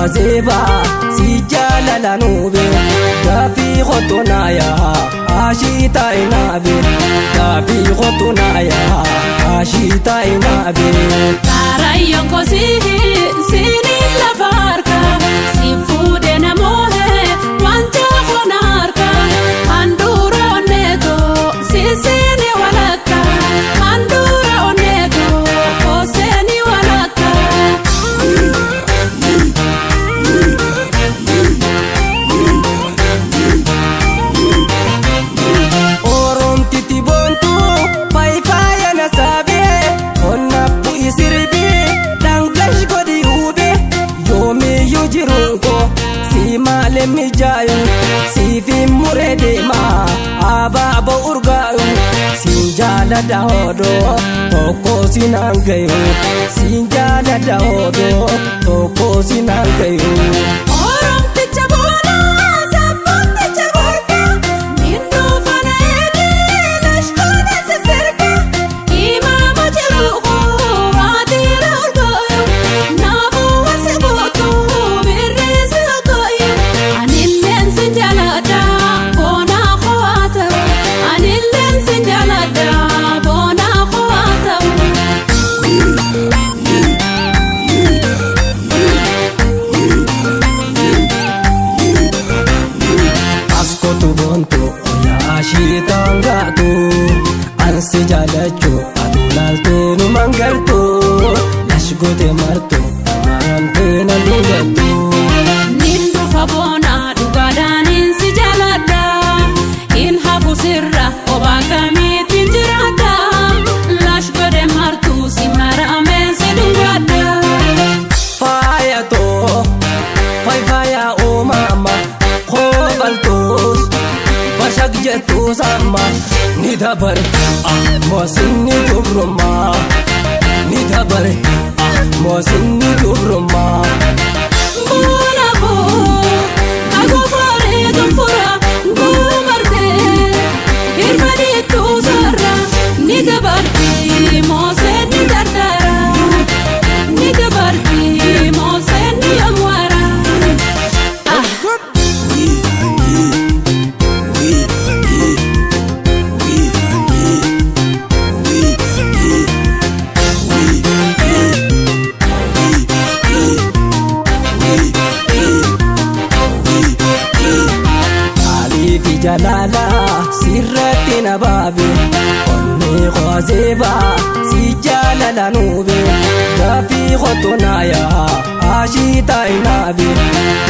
Azeeba si jaalala nuube gaafii kottu naayaa ashiita inaabe gaafii kottu naayaa ashiita inaabe. Karayyoon kosii siiniin lafa harka si fuudhee namoohee wanta koona harka handhuura onneetoo siseeni walakka handhuura onneetoo koseeni walakka. Oromtiti boontuu faayifaaya na saabee onna bu'i sirbii dhangash godhi huubee yoomiyyuu jiruun koo si maalee mijaayu siifi muree deemaa abaaboo urgaayu siin jaaladha hodoo tokko sinaan gayu siin jaaladha hodoo tokko sinaan gayu. Oromticha boonaa sabboonticha gorga minnuu fana eegee lashkoota sisirga imaama jiruuqoo baatiira urgaayu naafuu wasi gootu birreessi oggaayu anilleen si jaaladha boonaa koo ta'u anilleen si jaaladha boonaa koo ta'u. Askootu boontu oyaa ashiitaan gaatu ansi jaalachuu aduu laaltee nu mangartu lashgote martu maramtee na dhugattu. Nin dhufa boonaa dhugaadhaanin si jaaladha. Hin hafu sirra kophaa kamiitiin jiraadha. Lash godhe martuu si maramee si dhungadha. Faayatoo faaya uumama koobaltuus bashaq jettuus amma ni dabarte moosinni dubrummaa ni dabarte moosinni dubrummaa. Boona koo agogooree gonfura guumartee hirmaniitu sarara ni dabarti mooseen ni dardara ni dabarti mooseen ni amwaara. Aliifi jaalala sirratti na baabe onnee koo azeeba si jaalala nuube gaafii kottu naayaa ashiita inaabe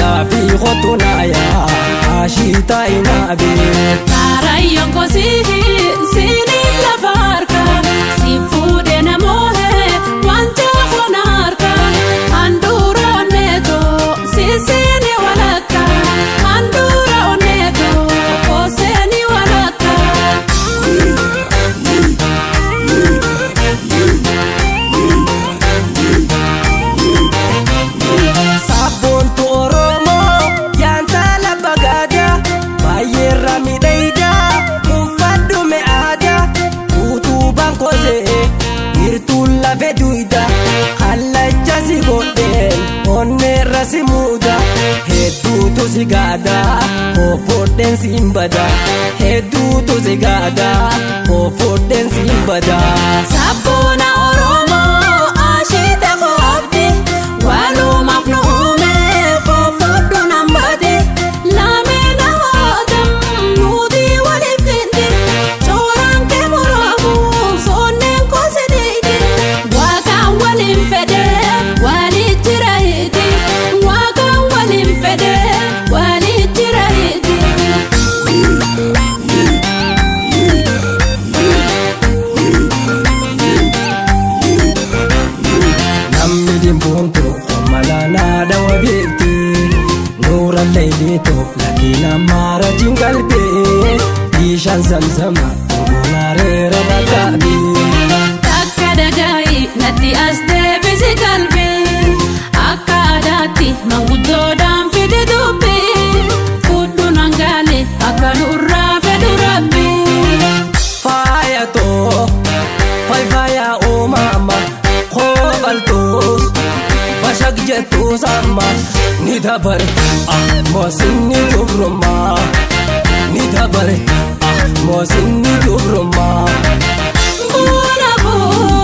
gaafii kottu naayaa ashiita inaabe. Karayyoon kosii siiniin lafa harka si fuudhee namoohee wanta koona harka handhuura onneetoo siseeni walakka handhuura onneetoo koseeni walakka. Sabboontu Oromoo yaantala bagaada baay'eerra miidhayda uffadhu mi'aada utubaan kosee hirtuun lafe duyda kallacha si godheen onneerra si muuda hedduutu si gaada hoofodheen si hin bada hedduutu si gaada hoofodheen si hin bada. Sabboona Oromoo ashiita koobdi walumaaf nu uume koofodhu nambate lameen hawaatam nuti waliif qinte cooraan kee muraamu soonneen koosidiiti waaqaan waliin fedhe walii jira hiti waaqaan waliin fedhe walii jira hiti. Namni dimboontu malaanaa dhawa beekti nuura leeyliitu lakkina maara jingalbee bishaan zamzama gonaareera rakkaabi. Takka dhaga'i natti as deebisi qalbii akka aadaatti manguddoodhaan fide dubbii fudhu nangaale akka nurraa fedhu rabbi. Faayatoo faaya uumama koobaltuus bashaq. jettu samma ni dabare ah moosinni dubrummaa ni dabare ah moosinni dubrummaa. Boona boona.